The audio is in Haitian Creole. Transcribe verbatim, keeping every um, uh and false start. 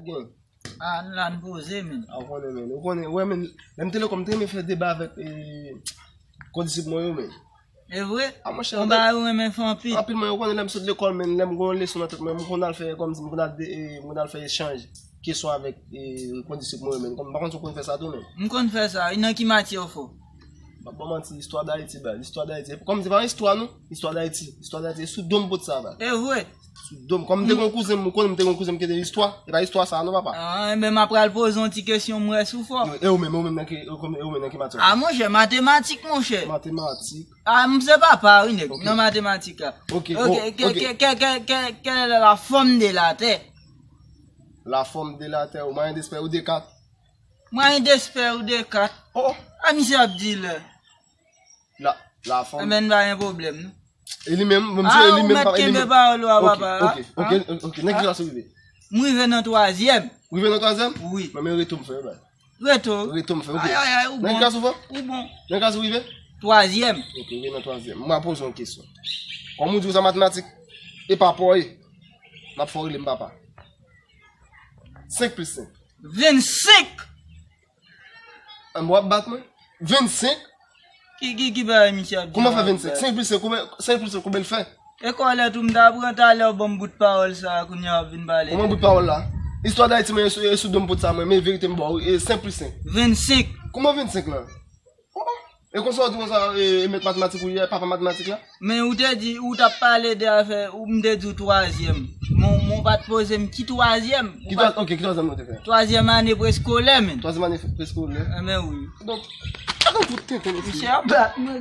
Gen. Ah, n la n poze, men. Ah, ou konnen, men. Ou konnen, wè, men, lè m te lekòl, m te renmen fè deba avèk, eh, kondisip mwen yo, men. E vre? Ah, monchè, yon bagay ou renmen fè anpil. Anpil, mwen, ou konnen, lè m sot lekòl, men, lè m gen yon leson nan tèt mwen, m konn al fè, kòmsi, m konn al de-, eh, m konn al fè echanj kesyon avèk, eh, kondisip mwen yo, men. Kòm, m pa konn si ou konn fè sa tou, men. M konn fè sa. Nan ki matyè ou fò? M ap ba w manti, istwa Dayiti, baz. Istwa Dayiti. Kòm se pa istwa, non. Istwa Dayiti. Istwa Dayiti. E sou do m pot sa, baz. E vre? Sou do m. Kòm m te gen yon kouzen m, ou konnen m te gen yon kouzen m ki te istwa. E pa istwa sa, non, papa. Ah, enben, m ap pral poze yon ti kesyon, m wè si w fò. E ou menm, e ou menm nan ki, e ou menm nan ki matyè? Ah, monchè, matematik, monchè. Matematik. Ah, m se papa, wi, nèg, nan matematik la. Ok, ok, ok. Quelle est la forme de la Terre? La forme de la Terre, au moyen d'espère ou de quatre. Moyen d'espère ou de quatre. Oh, oh. Ah, misye ap di lè. La, la fòm. Enben, pa gen pwoblèm, non. E li menm, bon, misye, e li menm, papa, e li menm. Ah, ou mèt kenbe pawòl ou a, papa, ok, ok, ok, ok. Nan ki klas ou rive? M rive nan twazyèm. Ou rive nan twazyèm? Wi. Men, men reto m fè, baz. Reto. Reto m fè, ok. Ay, ay, ay, ou bon. Nan ki klas ou fè? Ou bon. Nan ki klas ou rive? Twazyèm. Ok, ou rive nan twazyèm. Mwen poze yon kesyon. Kòm ou di w sa matematik, e pa pa w ye. M ap fè w rele m papa. Senk plis senk. Vennsenk! An, w ap bat mwen? Vennsenk? Ki, ki, ki bagay misye ap di la? Kòman fè vennsenk? Senk plis senk, kòman, senk plis senk, kòman l fè? E kòlè tou m ta pran talè w ban m bout pawòl sa a, kounye a w ap vin pale de... Kòman bout pawòl la? Istwa Dayiti mwen e sou, e sou do m pot sa mwen, men verite m ba w, e senk plis senk. Vennsenk. Kòman vennsenk lan? Oh, oh. E konsa w di konsa, e, e mèt matematik ou ye, papa matematik la? Men ou te di, ou t ap pale de afè, ou m te di w twazyèm. Men, men w pa t poze m ki twazyèm. Ki twa-, ok, ki twazyèm nou te fè? Twazyèm ane preskolè, men. Twazyèm ane preskolè? Enben wi. Donk, atann tout tenten, mesye. Misye ap bat mwen.